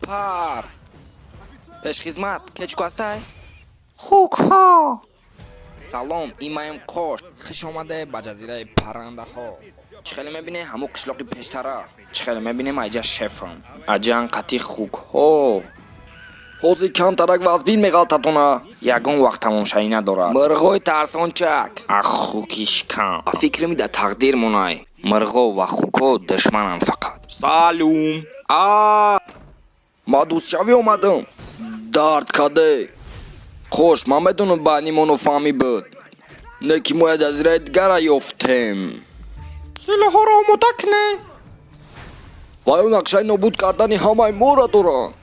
Пар пешхизмат кечку ҳастай? Хукҳо. Салом, имаем Қош. Хуш омаде ба ҷазираи паррандаҳо. Чӣ хеле мебине, ҳамун қишлоқи пештара. Чӣ хеле мебинем, айҷа шефам. Аҷан қатӣ хукҳо. Ҳозир камтарак вазбин меғалтатона. Ягон вақт тамомшавӣ надорад. Мирғои тарсончак. Ах, хуки шикам. Ба фикри ми дар тақдир монай. Мирғо ва хукҳо душмананд фақат. Салюм. А! Ма дӯстшавӣ омадам. Дард каде. Хош, ман медонам байни мо нофаҳмӣ буд. Не ки мо як ҷазираи дигара ёфтем. Силоҳҳоро омода кунед. Ва ё нақшаи нобуд кардани ҳамаи моро доранд.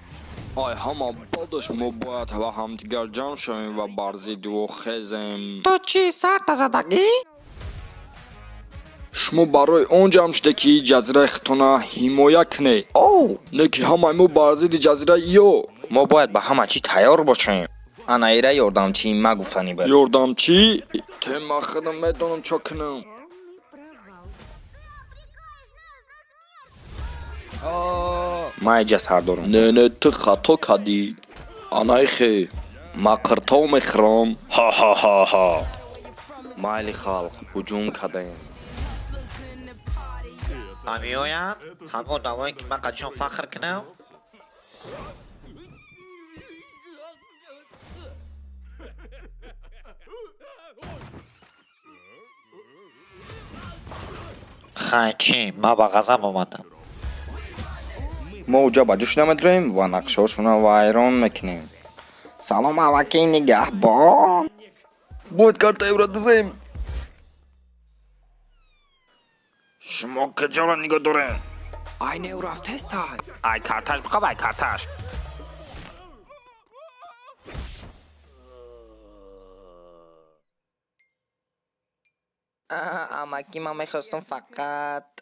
Ай ҳама бадаш мо бояд ба ҳамдигар ҷамъ шавем ва бар зидди ӯ хезем. Ту чӣ, сарта задагӣ? Шумо барои он ҷамъ шуде, ки ҷазираи худтона ҳимоя кунед. Оу, не ки ҳамаи мо бар зидди ҷазираи ё. Мо бояд ба ҳама чӣ тайёр бошем. Ана ира ёрдамчии ма гуфтанӣ буд. Ёрдамчӣ? Те ма худам медонам чо кунам. Ма иҷа сардорам. Не, не, ту хато кардӣ. Анаихе, ма қиртов мехӯрам. Ҳа-ҳа-ҳа-ҳа. Майли халқ, ҳуҷум кардем. Ма меоянд ҳамон одамое, ки ман қадишон фахр кунам. Хай чӣ, ман ба ғазаб омадам. Мо уҷа ба ҷӯш намедроем ва нақшаҳошонро вайрон мекунем. Салом, авваки нигаҳбон. Бояд картаеро дизем. Шумо куҷоро нигоҳ дорем? Ай неу рафтестай. Ай карташ биқаб, ай карташ. Амаки, ман мехостам фақат